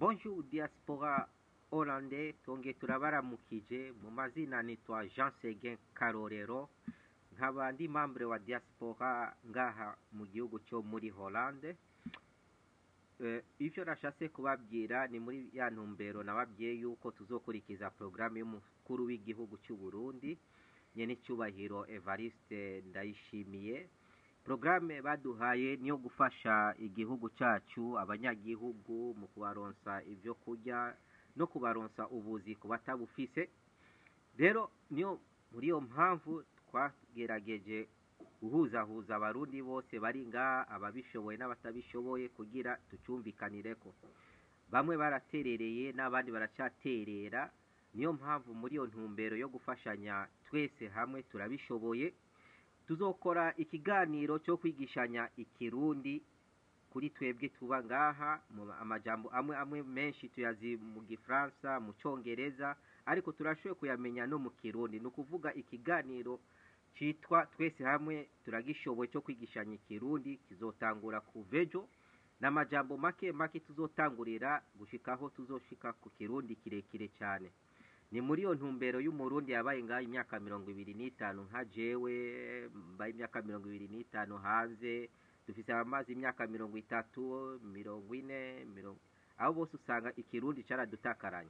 Bonjour diaspora hollandais, twongeye turabaramukije. Mu mazina nitwa Jean Seguin Karorero, nkaba ndi membre wa diaspora ngaha mu gihugu cyo muri Hollande. Ivyo nashatse kubabwira ni muri ya ntumbero nababwiye yuko tuzokurikiza porogaramu y'umukuru w'igihugu cy'u Burundi, nyenicubahiro Evariste Ndayishimiye. Porogaramu baduhaye niyo gufasha igihugu cyacu, abanyagihugu, mu kubaronsa ibyo kurya no kubaronsa ubuzi ku batabufise. Rero niyo muri iyo mpamvu twagerageje guhuzahuza Abarundi bose bari ngaha, ababishoboye n'abatabishoboye, kugira tucumvikanireko. Bamwe baraterereye n'abandi baracyaterera. Niyo mpamvu muri iyo ntumbero yo gufashanya twese hamwe turabishoboye, tuzokora ikiganiro cyo kwigishanya Ikirundi kuri twebwe tuba ngaha. Mu amajambo amwe amwe menshi tuyazi mu Gifaransa, mu Congereza, ariko turashoboye kuyamenya no mu Kirundi. Ni ukuvuga ikiganiro citwa "Twese hamwe turagishoboye" cyo kwigishanya Ikirundi kizotangura kuvejo n'amajambo make make tuzotangurira gushikaho tuzoshika ku Kirundi kirekire cyane. Ni muri iyo ntumbero y'Umurundi yabaye ngaho imyaka 25, nka jewe mbaye imyaka 25 hanze, dufise abamaze imyaka 30, 40, mirongo, abo bose usanga Ikirundi caradutakaranye.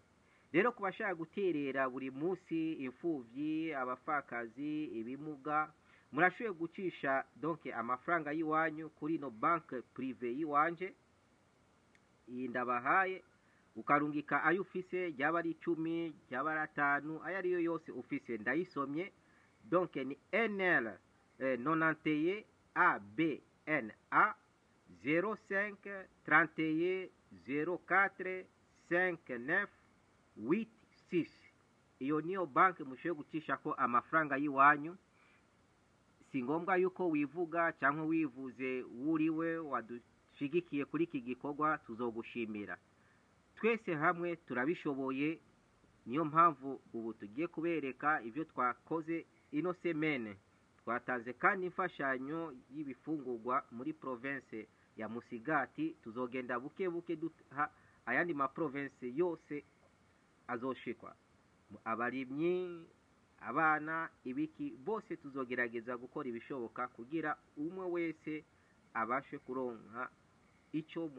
Rero ku bashaka guterera buri munsi, imfuvyi, abapfakazi, ibimuga, murashoboye gucisha donc amafaranga y'iwanyu kuri ino banque privée y'iwanje iyi ndabahaye, ukarungika ayo ufise, ryaba ari 10, ryaba ari 5, ayo ariyo yose ufise. Ndayisomye, donc ni NL 91 ABNA 05 31 04 59 86. Iyo niyo banki mushoboye gucishako amafaranga y'iwanyu. Si ngombwa yuko wivuga cyangwa wivuze wuriwe wadushigikiye kuri iki gikorwa, tuzogushimira. Twese hamwe turabishoboye. Niyo mpamvu ubu tugiye kubereka ibyo twakoze ino semaine. Twatanze kandi imfashanyo y'ibifungurwa muri province ya Musigati. Tuzogenda buke buke duha ayandi ma province yose azoshikwa. Abarimyi, abana, ibiki, bose tuzogerageza gukora ibishoboka kugira umwe wese abashe kuronka icyo.